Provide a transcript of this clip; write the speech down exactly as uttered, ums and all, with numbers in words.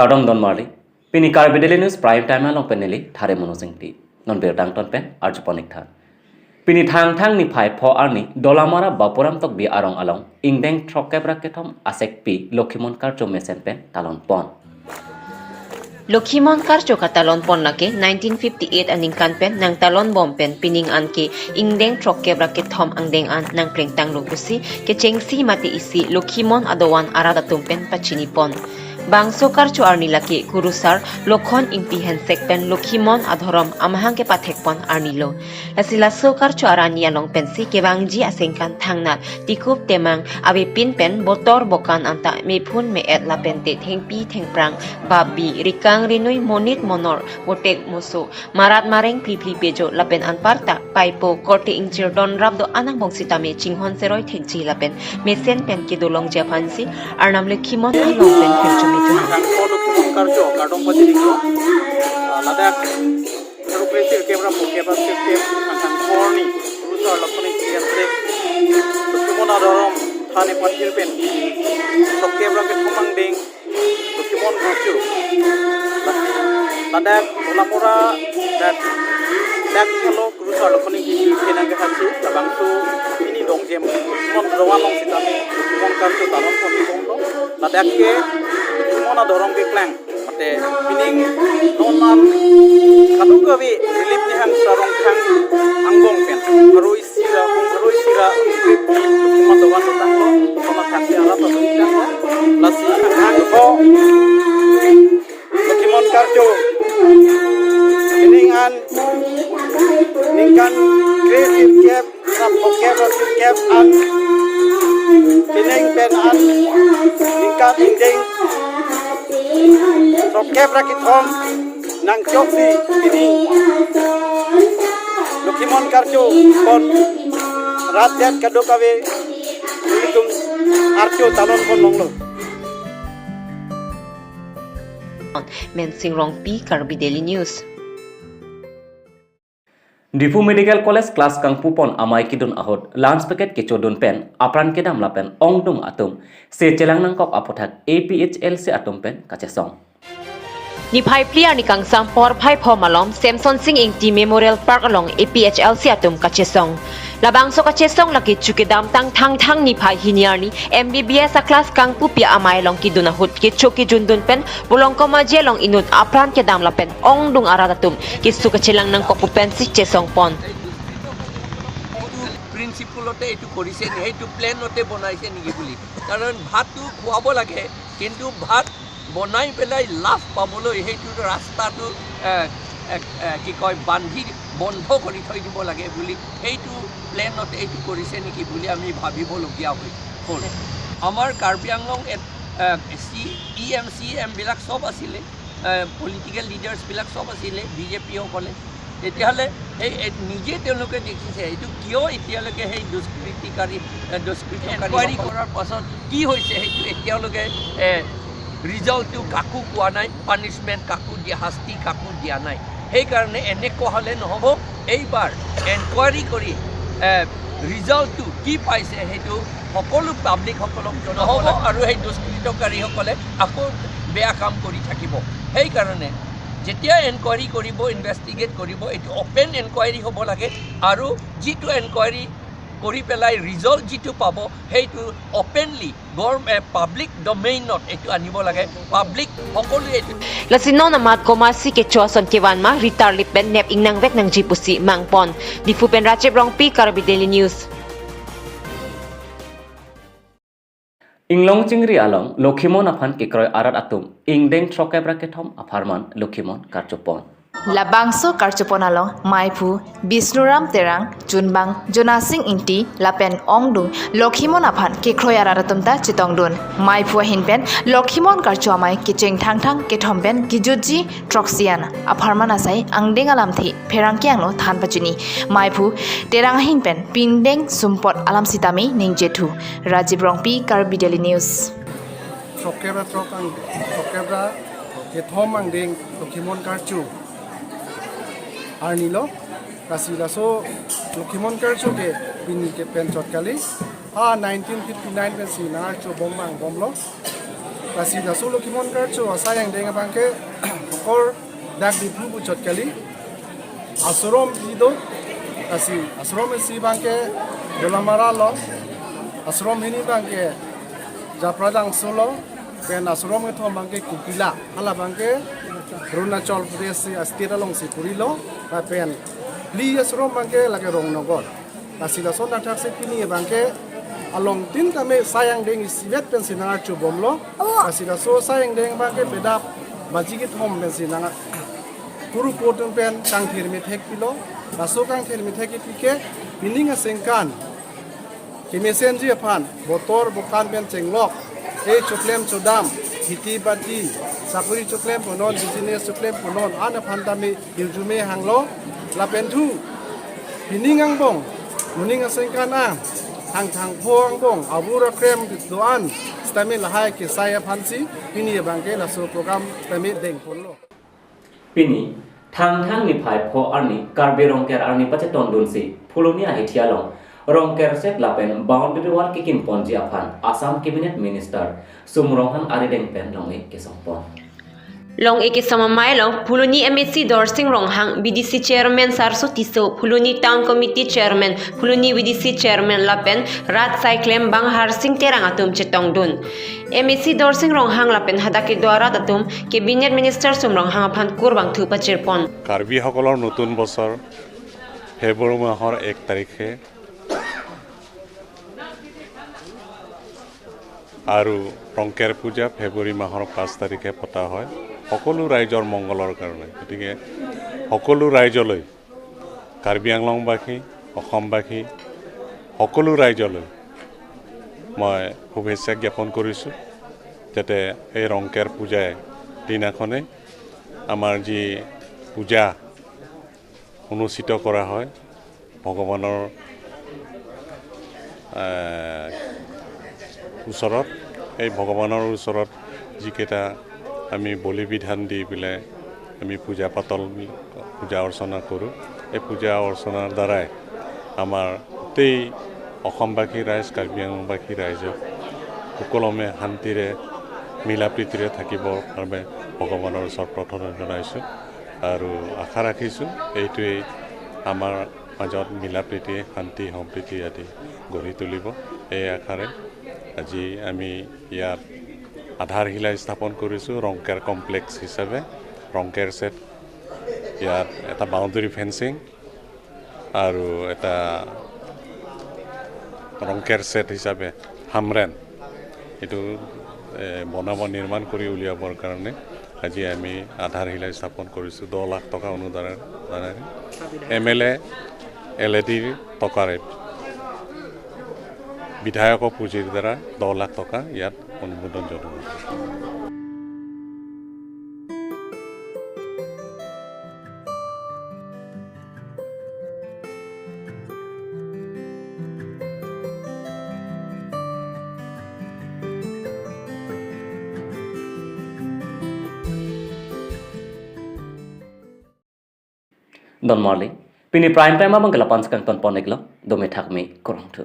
Kardom don marli. Pini Karbi Daily News Prime Time along pen neli Thare Mono Singti. Non birta angton pen arjupon ik tha. Pini Thangthang niphai pho arni Dolamara Bapuram Tokbi arong along ingdeng throkkep ra kethom asekpi Lokhimon Karcho mesen pen talon pon. Lokhimon Karcho katalon pon lake nineteen fifty-eight aningkan pen nangtalon bom pen pining an ke ingdeng throkkep ra kethom angdeng an nangplengtanglo pusi kechengsi mate isi Lokhimon adovan arat atum pen pachini pon. Bangso karcho arni lake Kurusar Lokhon Ingti hensek pen Lokhimon adhorom amahang kepathek pon arnilo. Lasi laso karcho arni along pensi kevangji asengkan thangnat tikup temang avepin pen botor bokan anta mephun me-et lapente thengpi thengphrang, babi, rikang rinui, monit monor, botek moso, marat mareng, phliphli pejo lapen anparta paipo korte ingjir donrap do-an angbong sitame chinghon seroi thekji lapen mesen pen kedolongji aphansi Arnam Lokhimon along pen kherchumi tuhan. Thangthang Lokhimon Karcho kardom pajirlo. Ah, ladak throkkep ra kethom, throkkep ra kethom angdeng pon arni Kurusar Lokhon Ingti hensek Lokhimon adhorom thane pathir pen throkkep ra kethom angdeng Lokhimon Karcho. Ladak Dolamara dak dak helo Kurusar Lokhon Ingti pen nangkehasi labangso pini dongjem Lokhimon adovan along sitame Lokhimon Karcho talon pon ikonglo. Ladak ke Lokhimon adhorom keklang. Mate pining non an kadokave Rilip Nihang Sarong Thang angbong pen aroi sira, aroi sira Lokhimon adovan tanglo, Lokhimon Karcho arat atum tanglo. Lasi angko Lokhimon Karcho pining an ningkan kre sirkep ra phongkep ra sirkep an pining pen an ningkan ingdeng throkkep ra kethom nangchoksi pini Lokhimon Karcho pon rat det kadokave ilitum archo talon pon longlo. Mensing Rongpi, Karbi Daily News. Diphu Medical College class kangpu pon amei kedun ahut lunch packet kechodun pen apran kedam lapen ongdung atum se chelang nangkok aphuthak A P H L C atum pen kachesong. Niphai phli arni kangsam porphai pho malom Semson Sing Ingti Memorial Park along A P H L C atum kachesong. Labangso kachesong lake chu kedamtang Thangthang niphai hini arni M B B S a class kangpupi amei along kedun ahut kecho kejundun pen bolong komaji along inut apran kedam lapen ongdung arat atum keso kachelang nangkok pu pensi chesong pon. প্ৰিন্সিপলতে এইটো কৰিছে নি, সেইটো প্লেনতে বনাইছে নেকি বুলি। কাৰণ ভাতটো খুৱাব লাগে, কিন্তু ভাত বনাই পেলাই লাভ পাবলৈ সেইটো ৰাস্তাটো, এ, এ, এ, কি কয়, বান্ধি বন্ধ কৰি থৈ দিব লাগে বুলি সেইটো প্লেনতে এইটো কৰিছে নেকি বুলি আমি ভাবিবলগীয়া হৈ হ'ল। আমাৰ কাৰ্বি আংলং এ, এ, চি, ই এম, চি এমবিলাক চব আছিলে, এ, পলিটিকেল লিডাৰ্ছবিলাক চব আছিলে, বি জে পিসকলে। তেতিয়াহ'লে সেই এ, নিজে তেওঁলোকে দেখিছে, এইটো কিয় এতিয়ালৈকে সেই দুষ্কৃতিকাৰী, এ, দুষ্কৃতকাৰী এনকুৱাৰী সকল কৰাৰ পাছত কি হৈছে সেইটো এতিয়ালৈকে, এ, ৰিজাল্টটো কাকো কোৱা নাই, পানিচমেণ্ট কাকো দিয়া, শাস্তি কাকো দিয়া নাই। সেইকাৰণে এনেকুৱা হ'লে নহ'ব। এইবাৰ এনকুৱাৰী কৰি, এ, ৰিজাল্টটো কি পাইছে সেইটো সকলো পাব্লিকসকলক জনাব। নহ'ব আৰু সেই দুষ্কৃতকাৰীসকলে আকৌ বেয়া কাম কৰি থাকিব। সেইকাৰণে যেতিয়া এনকুৱাৰী কৰিব, ইনভেষ্টিগেট কৰিব, এইটো অপেন এনকুৱাৰী হ'ব লাগে। আৰু যিটো এনকুৱাৰী কৰি পেলাই ৰিজাল্ট যিটো পাব, সেইটো অপেনলি গভৰ্ণ-, এ, পাব্লিক ডমেইনত এইটো আনিব লাগে। পাব্লিক সকলোৱে এইটো Lasi non amat komatsi kecho ason kevan ma ritar lip pen nep ingnangvek nangji pusi mangpon. Diphu pen Rajib Rongpi, Karbi Daily News. Inglong Chingri along Lokhimon aphan kekroi arat atum ingdeng throkkep ra kethom apharman Lokhimon karchopon. Labangso karchopon along maiphu Bisnuram Terang, chunbang Jonasing Ingti lapen ongdung Lokhimon aphan kekroi arat atum ta chetongdun. Maiphu ahin pen Lokhimon karcho amei kecheng Thangthang kethom pen kejutji throksi an apharman asai angdeng alamthe pherangke angno than pachini. Maiphu Terang ahin pen pindeng sumpot alam sitame ningje thu. Rajib Rongpi, Karbi Daily News. Throkkep ra throk ang, throkkep ra kethom angdeng Lokhimon karcho arnilo. Lasi laso Lokhimon karcho ke pini ke pen chot kali. Ha nineteen fifty-nine pensi nangkarcho bom bang bomlo. Lasi laso Lokhimon Karcho asai angdeng abangke hokor dak Diphu puchot kali. Ashram isi do, lasi ashram isi abangke Dolamara lo, ashram hini abangke Japradangso lo, pen ashram kethom abangke Kokila, hala abangke Arunachal Pradesh si state alongsi puri lo, lapen phli ashram abangke lake Rongnogar. Lasi lason athak si pini abangke alongtin tame sai angdeng isivet pensi nang-archubomlo. Lasi laso sai angdeng abangke bedap baji kethom pensi nang puru potum pen kangthir methek pilo. Laso kangthir methek kipi ke pining asengkan kemesenji aphan, botor bokan pen chenglok, e choklem chodam, hiti bati, sakori choklem punon, business choklem punon, an aphan tame hirjume hanglo, lapen thu pining angbong, moning asengkan ang, hang thangpho angbong, abur akrem do-an sitame lahai kesai aphansi pini abangke laso program tame dengponlo. Pini, Thangthang niphai pho arni Karbi Rongker arni pachetongdunsi, Phuloni ahithi along Rongker set lapen boundary wall kekimponji aphan Assam Cabinet Minister Sum Ronghang arideng pen long-ik kesongpon. Long-ik kesong amei along Phuloni M A C Dorsing Ronghang, B D C Chairman Sarso Tisso, Phuloni Town Committee Chairman, Phuloni V D C Chairman lapen rat asai klembang Harsing Terang atum chetongdun. M A C Dorsing Ronghang lapen hadak kedo arat atum Cabinet Minister Sum Ronghang aphan kurvangthu pachirpon. কাৰ্বিসকলৰ নতুন বছৰ ফেব্ৰুৱাৰী মাহৰ এক তাৰিখে আৰু ৰংকেৰ পূজা ফেব্ৰুৱাৰী মাহৰ পাঁচ তাৰিখে পতা হয় সকলো ৰাইজৰ মংগলৰ কাৰণে। গতিকে সকলো ৰাইজলৈ, কাৰ্বি আংলংবাসী, অসমবাসী, সকলো ৰাইজলৈ মই শুভেচ্ছা জ্ঞাপন কৰিছোঁ, যাতে এই ৰংকেৰ পূজাই দিনাখনেই আমাৰ যি পূজা অনুষ্ঠিত কৰা হয় ভগৱানৰ, এ, ওচৰত, এই ভগৱানৰ ওচৰত যিকেইটা আমি বলি বিধান দি পেলাই আমি পূজা পাতল, পূজা অৰ্চনা কৰোঁ, এই পূজা অৰ্চনাৰ দ্বাৰাই আমাৰ গোটেই অসমবাসী ৰাইজ, কাৰ্বি আংলংবাসী ৰাইজক সুকলমে শান্তিৰে মিলা প্ৰীতিৰে থাকিবৰ কাৰণে ভগৱানৰ ওচৰত প্ৰাৰ্থনা জনাইছোঁ আৰু আশা ৰাখিছোঁ এইটোৱেই আমাৰ মাজত মিলা প্ৰীতি, শান্তি, সম্প্ৰীতি আদি গঢ়ি তুলিব। এই আশাৰে আজি আমি ইয়াত আধাৰশিলা স্থাপন কৰিছোঁ ৰংকেৰ কমপ্লেক্স হিচাপে। ৰংকেৰ ছেট, ইয়াত এটা বাউণ্ডেৰী ফেন্সিং আৰু এটা ৰংকেৰ ছেট হিচাপে হামৰেণ এইটো, এ, বনাব, নিৰ্মাণ কৰি উলিয়াবৰ কাৰণে আজি আমি আধাৰশিলা স্থাপন কৰিছোঁ দহ লাখ টকা অনুদানেৰে। এম এল এ এল এ ডিৰ টকাৰে, বিধায়কৰ পুঁজিৰ দ্বাৰা দহ লাখ টকা ইয়াত অনুমোদন জনোৱা হৈছে। Don Marley, pini prime time abang ke lapu-an si kangtonpon-iklo, dome thakmi kurvangthu.